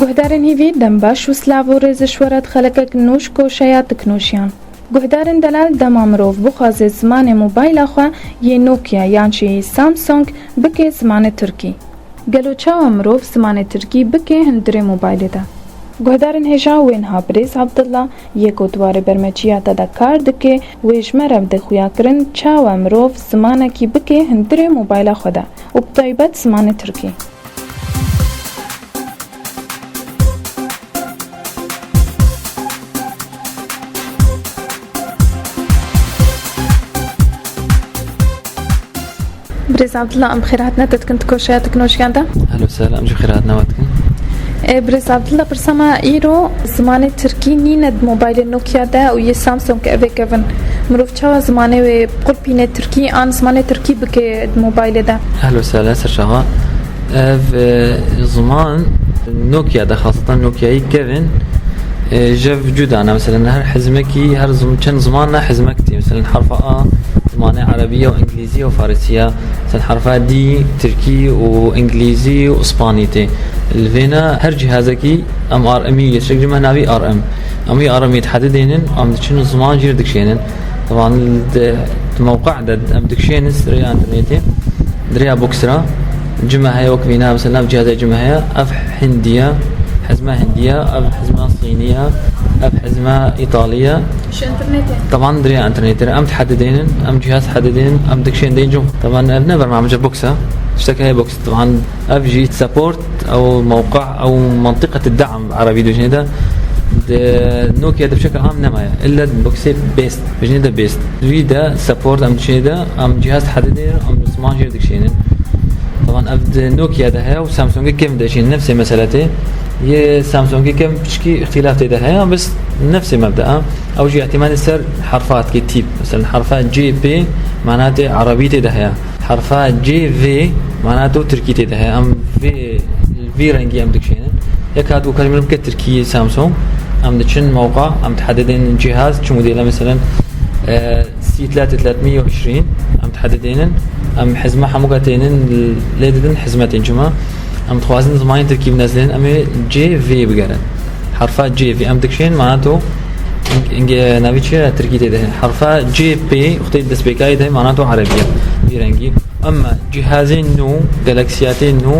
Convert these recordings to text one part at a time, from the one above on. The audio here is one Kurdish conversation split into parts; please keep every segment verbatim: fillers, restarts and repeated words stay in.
Guhdarên hêvî, dem baş û silav û rêz ji we re di xelekek nû ji koşeya teknolojiyan. Guhdarên delal, dema mirov bixwaze zimanê mobayla xwe yê Nokia yan jî Samsung bike zimanê tirkî. Gelo çawa mirov zimanê tirkî bike hundirê mobaylê de? Guhdarên hêja, wê niha birêz Abdullah yê ku di warê bermeciya te de kar dike, wê ji me re bide xuyakirin çawa mirov zimanekî bike hundirê mobayla xwe de û bi taybet zimanê tirkî. Birêz Abdullah, em bi xêr hatina te dikin di koşeya teknolojiyan de. Ehlen we sehlen, em jî bi xêr hatina we dikin. E, Birêz Abdullah, pirsa me îro zimanê tirkî nîne di mobaylê Nokia de û yê Samsung evê kevin. Mirov çawa zimanê wê biqulpîne tirkî an zimanê tirkî bike di mobaylê de? Ehlen we sehlen, ser çava. Ev, e, ziman Nokia de, xaseten Nokiayî kevin, e, jev cuda ne. Mesela her hizmekî, her zim-, çend ziman ne hizmek tê. Mesela herfa A, zimanê erebî ye û îngilîzî ye û farisî ye. Mesela herfa D, tirkî û îngilîzî û spanî tê. Li vêne her cihazekî em R M yê, çek cime navî R M. Em wî R M yê dihedidênin, em diçin ziman jî dikişênin. Taban di, di mewqe'ê de em dikişênin di rêya internetê, di rêya boksira. Cime heye wek vîna, mesela ev cihazê cime heye, ev hindî ye, hizme hindî ye, ev hizme sînî ye, ev hizme îtalî ye. Ji internetê? Taban di rêya internetê re em dihedidênin, em cihaz dihedidênin, em dikişên dê cim. Taban ev ne bernameca boks e. Tiştek heye boks. Taban ev jî support ew mewqe ew mentiqet da'm erebî dibêjin de, di Nokia de bi şekil am nemaye. Îlle di boksê bêst, bêjin de bêst. Wî de support em dişê de, em cihaz dihedidê, em ziman jê dikişênin. Taban ev di Nokia de heye û Samsungê kêm de jî nefsê mesele tê. Yê Samsungê kêm piçkî îxtîlaf tê de heye, bes nefsê mebda. Ew jî îtimadê ser herfa dike, tîp. Mesela herfa C P mana tê erebî tê de heye. Herfa C V mana to tirkî tê de heye. Em vê, vî rengî em dikişênin. Yek hat û karimir bike tirkî Samsung. Em diçin mewqa, em dihedidên cihaz, çi modele, mesela, e, sî tlet tletmî û îşrîn, em dihedidênin. Em hizme hemûka tênin lê didin hizmetên cima. Em dixwazin zimanê tirkî binezlên, em ê C V bigerin. Herfa C V em dikişên, mana to ing-, ing-, navî çi ye? Tirkî tê de. Herfa C P, uxtê destpêkayê de, mana to erebî ye. Vî rengî. Ama cihazên nû, galaksiyatên nû,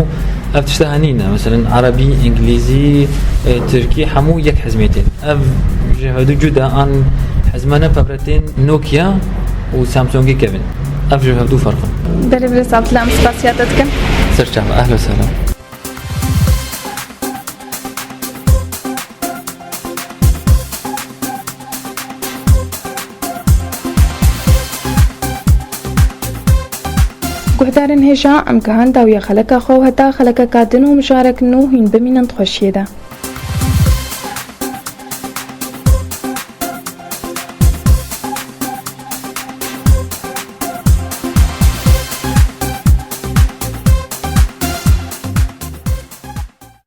ev tişta henî ne. Mesela erebî, îngilîzî, e, tirkî, hemû yek hizmê tên. Ev ji hevdu cuda an hizme ne, pevretên Nokia û Samsungê kevin. Ev ji hevdu ferq in. Belê, belê, Abdullah, em spasiya te dikin. Ser çava, ehlen we sehlen. Guhdarên hêja, em gihan dawiya xeleka xwe û heta xelekeka din û mijarek nû hîn bimînin di xweşiyê de.